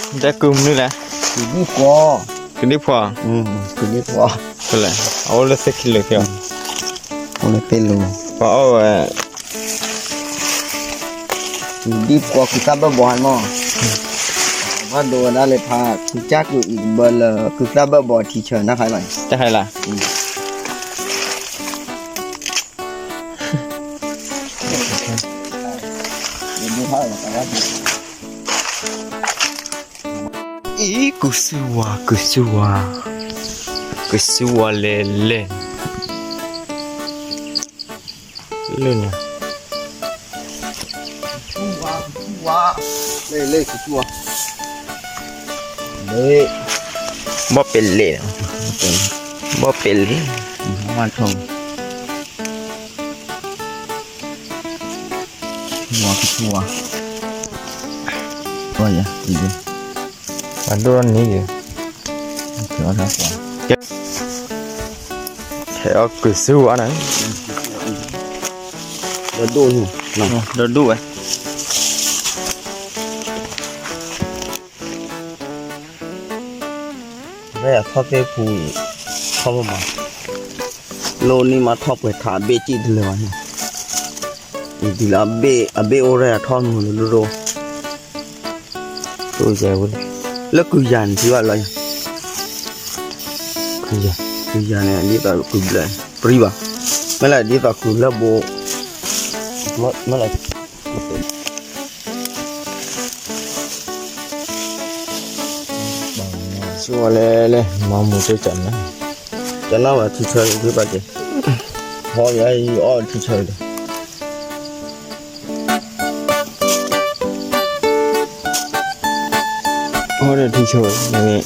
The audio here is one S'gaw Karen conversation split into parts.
တဲကုမနုၤလဲၣ်, ကုဒံၣ်ဖှီၣ်, ကုဒံၣ်ဖှီၣ်, ကုဒံၣ်ဖှီၣ်, ဖဲလဲၣ်, အအိၣ်လၢသ့ၣ်ခံလိၤက့ၤအီၤ, အိၣ်လၢသ့ၣ်လိၤ, ပှၤအီၣ်ဝဲ ဒ်ပှၤကုသၣ်ဘၢၣ်ဘီဟဲမး, ဘၣ်ဒိဝဲဒၣ်လၢဖး ကုကၢ်ကုအံၤတဘၢလၢ ကုသၣ်ဘၢၣ်ဘီထံဆၢနၢ်ဟဲလီၤ, တၢ်ဟဲလီၤ, အံၤ ကုစုဝါ ကုစုဝါ, ကုစုဝါလဲၤလဲၤ, လၢန့ၣ် ဘီၣ်ပဲလဲၣ်, ဘီၣ်ပဲလဲၣ်, ဝါကဆူဝါ, ပှၤဒိၣ်ထီၣ်န့ၣ်ယဲ, ထဲအီၣ်ကုစုဝါန့ၣ်, ဒီးဒိၣ်န့ၣ်, ဒီးဒိၣ်ဝဲ ရဲၣ်အထီၣ်သ့ၣ်ပူၤအံၤ, ထီၣ်မး, လိၣ်န့ၢ်မးထီၣ်ပှဲၤထးအဘ့ၣ်ကံၣ်တလၢာ်ဘၣ်န့ၣ်, ဒ်လၢအဘ့ၣ် အဘ့ၣ်အိၣ်ရဲၣ်အထီၣ်မးလၢဒိၣ်ဒိၣ်, လၢကုယၤန့ၣ်ထံဘၣ်လီၤယၤ, ကုယၤန့ၣ် ဒ်သိးကုဘျၢၣ် ပြံဘၣ်, မ့ၢ်လၢဒ်သိးကုလၢဘိ, မ့ၢ်လၢ ဆိလဲၣ်လဲၣ် မၤမူၤတကနၣ်, ကနၣ်ဝဲထံဆၢဒ်ဘၣ်က့ၤ, ဟီယအံၤအီၣ်ထံဆၢဒီး, အီၣ်ဒီးထံဆၢန့ၣ်,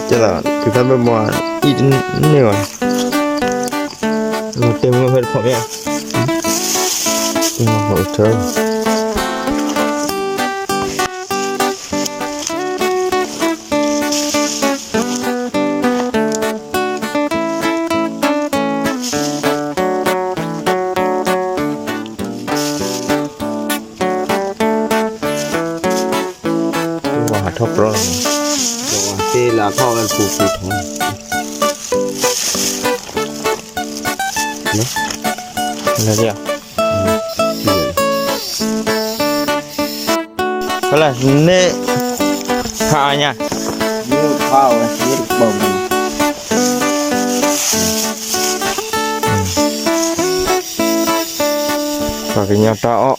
ကဲလီၤ ကုသၣ်ဘၢၣ်ဘီအံၤတန့ၢ်ဘၣ်, တဲမုၢ်ဖဲတဖီမ့ၢ်, တဲမုၢ်ဖဲ ဝၤဟးထီၣ်ပြီလီၤ, သ့လၢအထီၣ်ဝဲပူၤပူၤထီၣ်, ဖဲလဲၣ်န့ၣ်, ဖးအါညါ, ပှၤကညီတၢ်အီၣ်